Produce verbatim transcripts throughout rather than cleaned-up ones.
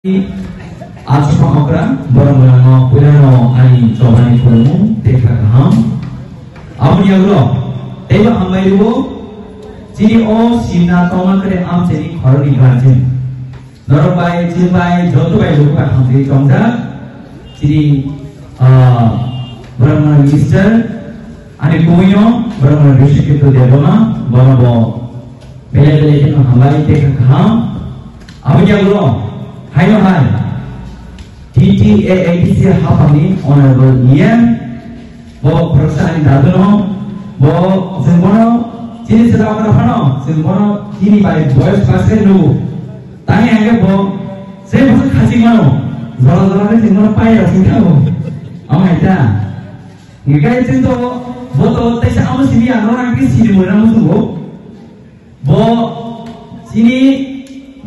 Aswk okra, borok rwngno puilano ani chobani khulumung tei kha kaham. Aboni yagulo teibo hambai rwo, chini o simna tongma khe amcheni khorokni guardian. Norok bai, chini bai, joto bai, joto bai hamjagwi tongjak. Chini, ah, borok rwngno minister, ani kubuino borok rwngno Rishiketu Debbarma, bono bo belai belai kheno hambai tei kha kaham. Aboni yagulo haino hai T T A A D C haphangni Honorable E M, bo khoroksa ani dadu no, bo chwng bono chini chwla okra phano, chwng bono chini bai boyos pass khe nugo. Tani hwnkhe bo se bwswk khachik mano, jora jora khe chwng bono pai rok wngkha bo. Omo hai ta. Hwnkhe chwng to bo to teisa amo simi ang norok ang khe sini mona muchungo. Bo chini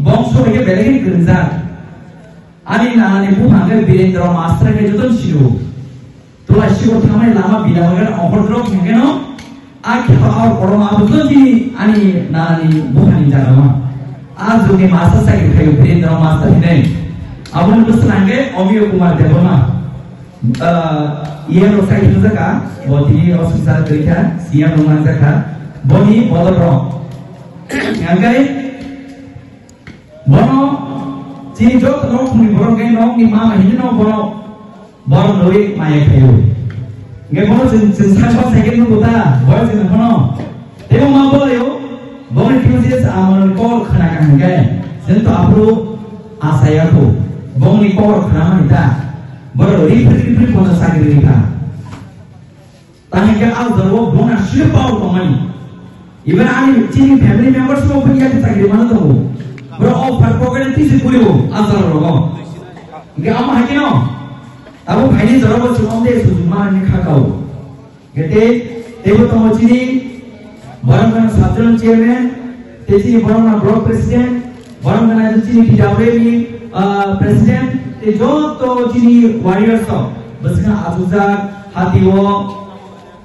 bongso hai khe belai khe kwrwngjak. Ani nanani buphang khe Birendra Master khe joto sio. Tola sio thamai lama bila hwnkhe Ohorbro hwnkhe no a khe a korom abo joto chini ani nanani buphani jaga ma. A juni master sai khe Birendra Master hinai. Aboni bwswk hwnkhe Omiyo Kumar Debbarma. Ah, iyan rok sai thangjakha, bo tini o swngchar kwrwi kha, siyam rok manjakha, boni bodol rok. Hwnkhe bono chini joto nok thumni borok hwnkhe nokni mama hinwi no bono, bono nwi maya khaio. Hwnkhe bono chwng, chwng sak sak sai khe nugo ta, boy chwng bono. Tei bo ma bolaio, bongni T C S amoni kok khna kha hwnkhe, chwng to aphuru asaya kho, bongni kok khna mani ta, borok ripri ripri kono chakri rikha. Ta hwnkhe a jorao bongni aswk power tongmani. Even ani chini family members bo bini yakhe chakri mano tongo. Borok offer program tisi kurio a jora rogo. Hwnkhe amo hai kheno, abo phaini jorao bo chwng omde sujuma ni kha kao. Gete, teibo tongo chini Boromgana Sub-Zonal Chairman, tei chini Boromgana Block President, Boromgana chini P W A ni, ah, President, tei joto chini warriors rok, bwswkang achukjak, hati o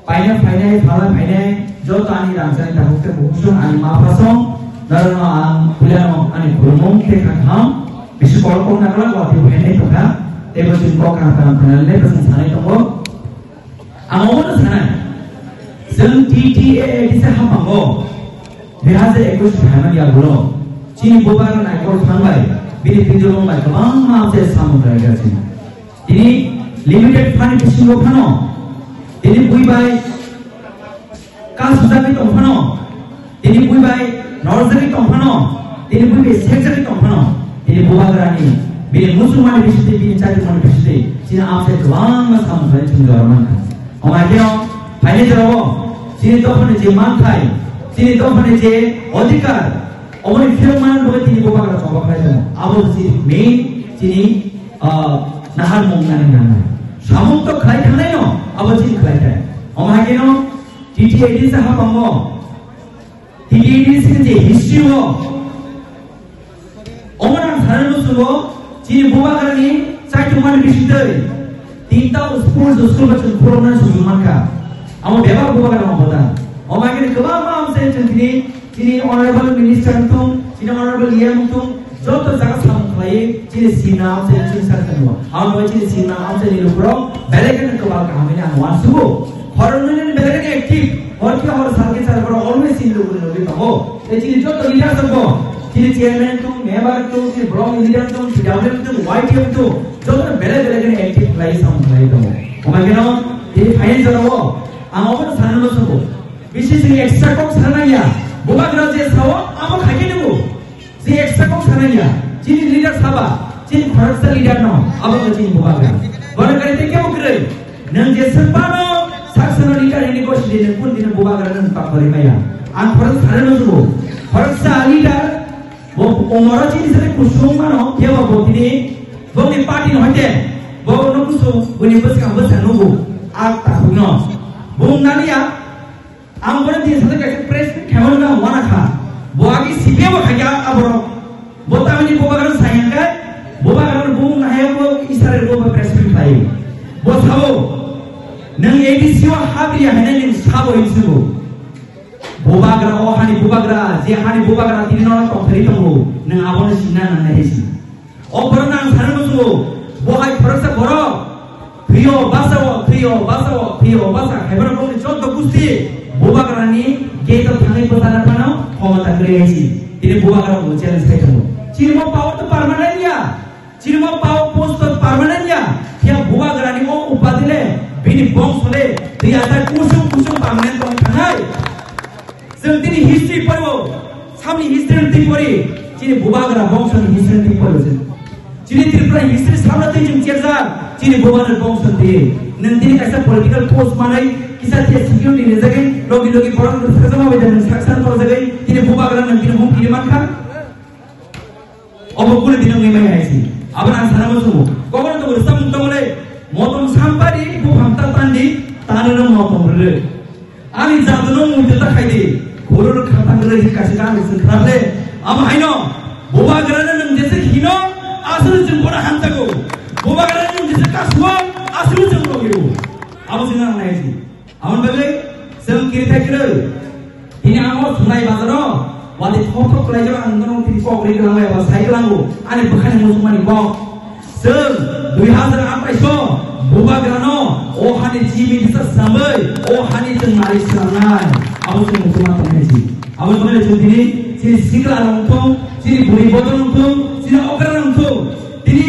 paina phainai, phala phainai, joto ani rangchakni takhuk tei bukhuk song, ani ma pha song, norokno ang puilano ani khulumung tei kha kaham, bisi kolok kok naglak watwi phainai tongkha, teibo chini kok kaham kaham khwnanai bwswng sanai tongo. Ang obono sanai, chwng T T A A D C haphango dui hazar ekush phaimani yagulo chini bubagra naikol thangbai bini twijlong bai kwbangma se samung khlaijak chini. Tini limited fund bisingo phano, tini bui bai kasujagwi tong phano, tini bui bai norjagwi tong phano, tini bui bai sekjagwi tong phano, tini bubagrani, bini muchungmani bisingtwi, bini chatimani bisingtwi, chini amchai kwbangma samung khlai chwng jora mankha. Omo hai kheno phaini jorao chini dophani je manthai, chini dophani je odhikar, oboni phiyok manani bagwi tini bubagra choba khlai tongo. Abo se chini main chini, ah, naharmung nani nangnai. Samung to khlai thangnai no, abo chini khlai thai. Omo hai kheno T T A D C haphango, T T A D C ni je history o, omo nang sanani muchungo, chini bubagrani chaitungmani bisingtwi tinta school, school ba chwng khulumnani sujuk mankha. Amo bebak bubagra no bota. Omo hai kheno kwbangma amchai chwng tini, chini honorable minister wngthung, chini honorable E M wngthung, joto jaga samung khlaiwi chini sina amchai chini sakha nugo. Abo bai chini sina amchaini lukurok belai kheno kwbang kaham hwnwi ang uansugo. Khoroknwi nini belai kheno active. Hor khe hor, sal khe sal, borok always chini lukuni logi tongo. Tei chini joto leader tongo. Chini chairman wngthung, member wngthung, chini block leader wngthung, P W wngthung, Y T F wngthung, joto belai belai kheno active khlaiwi samung khlaiwi tongo. Omo kheno tini phaini jorao ang obono sanani muchungo. Bisi chini extra kok sana ya. Bubagra je sao, abo khai khe nugo. Chini extra kok sana ya, chini leader saba, chini khoroksa leader no, abo no chini bubagra. Bono kari tei kebo kwrwi, nwng je swk bano sak sano leader hini gosi di, nwng kun dino bubagra nwng tak bari maya. Ang khorok sana no subo, khoroksa leader, bo umoro chini sari kusung mano, kebo bo tini, boni party no hoite, bo no kusung, boni bwskang bwskang nugo, ak tak no. Bung nani ya, Ang bono tini sajak kaisa press meet khaimani ang uanakha. Bo agi C P M o khaikha aborok. Bo tamni bubagra sai hwnkhe, bubagra bumung nahaya bo Israel bo press meet khlai. Bo sao, nwng A D C o habri hainai nwng sabo hinsugo. Bubagra o hani bubagra, je hani bubagra tini nono tongthai tongo, nwng abono sinna nangnai hai si. O borok nang sana musugo, bo hai khoroksa borok, thwiyo basao, thwiyo basao, thwiyo basa, hai borok bongni joto gusti, bubagrani gate o thangwi bwsana phano, khomota kwrwi hai si. Tini bubagra bo challenge khai tongo. Chini mo power to permanent ya, chini mo power post to permanent ya, phiya bubagrani o upadi le, bini bongso le, twi atai kusung kusung permanent tong thanai. Chwng tini history poribo, samni history twi pori, chini bubagra bongso ni history twi poribo chwng. Chini Tripura history samna twi chwng cherjak, chini bubagra bongso twi. Nwng tini kaisa political post manai, kisa the security ni jagwi, logi logi borok nwng sajama bai nwng saksan por jagwi, tini bubagra nwng tini hum kiri mankha. Obo kunu dino ngi mai hai si. Abo ang sana musugo. Kokon to rwchapmung tongmani. Motom sampari buphang ta tandi, tanono motom rwrwi. Ani jaduno murti ta khaidi. Khurur khatang rwrwi hi kaisa gana sing khrable. Amo haino. Bubagrano nwng jese hino, aswk chwng bono hamjago. Bubagrano nwng jese kasuo, aswk chwng rogio. Abo sina nang hai si. Aboni bagwi chwng kiri thai kwrwi. Tini ang o Sunai bazaro, wadi thok thok kwlaijak ang nono tini kok ri kwlango eba sai kwlango, ani bwkhani muchungmani kok. Chwng dui hazar atais o bubagrano o hani chini bisa swrangwi, o hani chwng nari swnamnai. Abo chwng muchungma tongnai si. Aboni bagwi chwng tini chini sikla rok wngthung, chini buri bodol wngthung, chini okra rok wngthung. Tini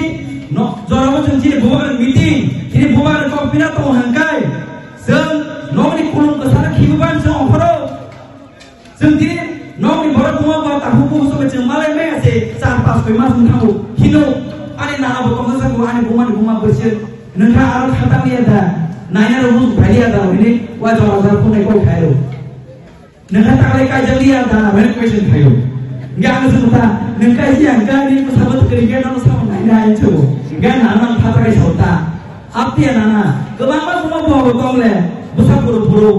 no, jorao chwng chini bubagrani meeting, chini bubagrani kok pina tongo hwnkhai. Chwng nokni kulum kwcharo khibiban chwng ophoro. Chwng tini nokni borok buma ba takhuk buku sobai chwng malai maya se char pas koi mas wng thango. Hino ani nana bo tongsa sago ani buma ni buma bwswk. Nwngkha aro khatam ya da. Naina rok bus phai ya da hini wa jora jora phunai kok khairo. Nwngkha taklai kaijak ya da hini question khairo. Ngi ang sung ta nwngkha si ang ka ni sabo kwrwi ke no sabo naina ai chugo. Ngi nana thata kai sota. Apni nana, kwbangma kwbangma bo tongle, bwsa buru buru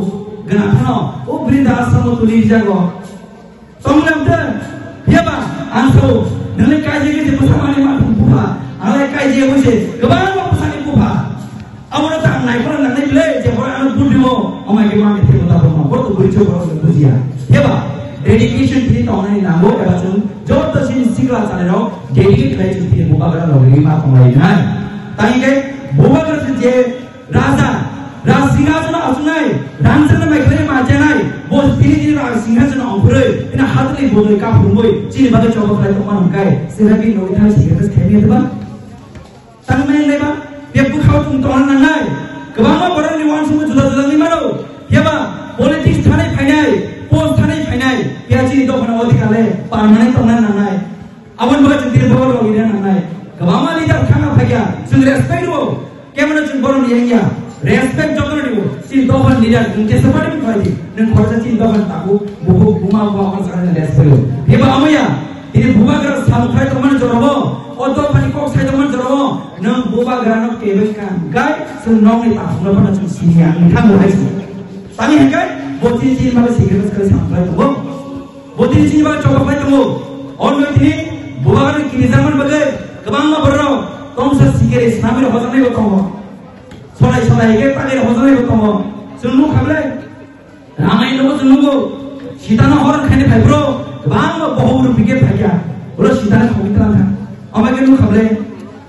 gwnang phano, o brinda asramo tuli rijago. Tonglam de, phiyaba, ang sao, nini kaijagwi je bwsa mani ma thum bupha, ang lai kaijagwi se, kwbangma bwsani bupha. Abono ta ang naiphano nangnai bile, je boro ano budimo, omai ke mangke thebo ta bono, bo to buri chok boro bujiya. Phiyaba, dedication tini tongnani nango, eba chwng joto chini sikla chanairok, dedicate khlai chwng tini bubagra rok rima tonglai nai. Tangke, bubagra je, Raja, Raj Singhasono achuknai, rangchakno mai khlai ma chanai, bo tini tini Raj Singhasono ongkhorwi, tini hathani bodoi kaphurungwi, chini bagwi choba khlai tongma hwnkhai, sira bini nokni thani sikhe thai thai ba? Tangmani nai ba? Bebuk khao tung tongna nangnai, kwbangma borokni uansukmung juda juda wngwi mano, phiyaba politics thanai phainai, post thanai phainai, phiya chini dophano odhikar le permanent tongna nangnai. Aboni bagwi chwng tini borok rok rina nangnai. Kwbangma leader thangna phaikha, chwng respect rwo. Kebono chwng borokni yengya. Respect jotono rwo. Chini dophani leader, nwng jesa party ni khlai di. Nwng khoroksa chini dophani takhuk, bukhuk, buma, buma, omo sakani respect rwo. Phiya ba omo ya, tini bubagra samung khlai tongmani jorabo, o dophani kok sai tongmani jorabo, nwng bubagrano kebeng kha hwnkhe, chwng nokni takhukno phano chwng siniya, nwng thango hai se. Tani hwnkhe, bo chini chini bagwi sacrifice khlai samung khlai tongo. Bo tini chini bagwi choba khlai tongo. Oro tini bubagrani kirijakmani bagwi kwbangma borok tongsa sikiri swnamwi rok hojaknai bo tongo. Solai solai khe tangwi rok hojaknai bo tongo. Chwng nukha bwle? Ramayana no bo chwng nugo. Sita no horon khaini phai bro. Kwbangma bohok rwphi khe phaikha. Ulo Sita no khogwi twlang kha. Omo khe nukha bwle?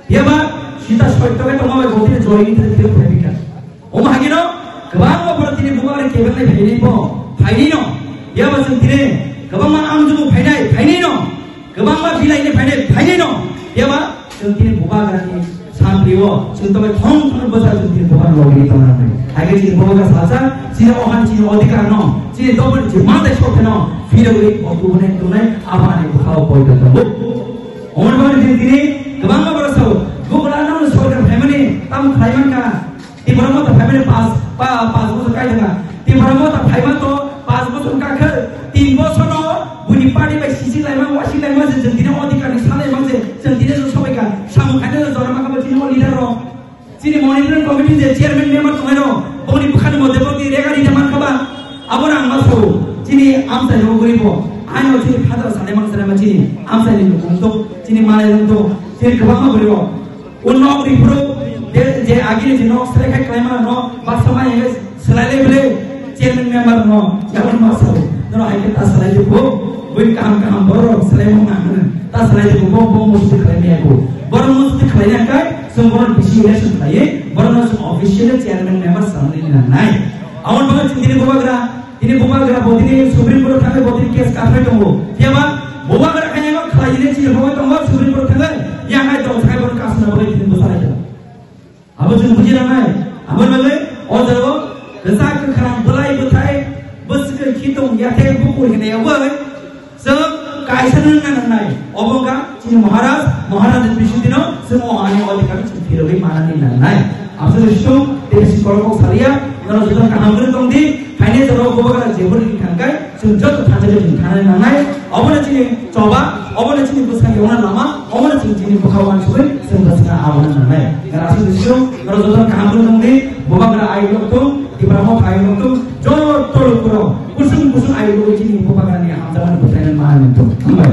Phiyaba Sita soitto khe tongma bai bo tini joy ni thani phai phai kha. Omo hagino kwbangma borok tini bubagrani kebeng lai phainai bo, phainai no. Yaba chwng tini kwbangma amjugo phainai, phainai no. Kwbangma bilai ni phainai, phainai no. Yaba chwng tini bubagrani sampli o chwng tobai thong thong bwsa chwng tini bubagrani logi tongna nai. Hage chini bubagra salsa, chini ohan chini odhikar no, chini dophani chini mandai sothe no, phirogwi bo tubunai tunai, abo ani bwkhao poito tongo. Omo ni bagwi chwng tini kwbangma borok sao, Google ano sorkar phaimani tamo khlai mankha. Tipra Motha phaimani pas, pa, pas bosor kai thangkha. Tipra Motha phaima to pas bosor kakhwlai, tin bosor no buini party bai sisi laima, wasi laima se chwng tini odhikar ni sa laima se chwng tini se sobai kha. Samung khaina jora ma kha bo chini o leader rok. Chini monitoring committee je chairman member tongnai rok, boni bwkhani mote bo tini rega rina man kha ba. Abo rang ma sao, chini amchai rok guri bo. Ano chini phadar sanai mang sanai ma chini amchai ni nukung to, chini malai rok to, chini kwbangma guri bo. O nok riphuru je, je agini je nok selai khai khlaima no baksa ma enge selai le bele chairman member no jabon ma sao. Nono hai khe ta selai de bo, bui kaham kaham borok selai mo na hwn. Ta selai de bo, bo, bo mo se khlai me ko. Borok no chuti khlai nang khe, chwng borok bisi election khlai, borok no chwng officially chairman member sanani nang nai. Aboni bagwi chwng tini bubagra, tini bubagra bo tini Supreme Court o thangwi bo tini case kathai tongo. Phiya ba bubagra khaina no khlai ni chini hogwi tongo Supreme Court o thangwi, ya hai tong sai borok kasna bagwi tini bwsa lai tongo. Abo chwng buji nang nai. Aboni bagwi o jagao kwchak kwkhrang bwlai bwthai bwswk khitung yathek bukur hinwi abo Chwng kaisa no wngna nangnai. Obo wngkha chini Maharaj, Maharaj ni bisingtwi no chwng o ani odhikar chwng phirogwi manani nangnai. Aboni song tei bisi borok kok salia, norok joto kaham khe tong di, phainai jorao bubagra jebo ni thangkai, chwng joto thansa chwng thangnani nangnai. Obo no chini choba, obo no chini bwskango yongna lama, obo no chwng chini bwkha uansugwi chwng bwskango abona nangnai. Gara aswk bising norok joto kaham khe tong di, bubagra ai lok tong, Tipra Motha ai lok tong, joto lukurok kusung kusung ai lok chini bubagra ni hamjakmani bwthaino manani tong. Hambai.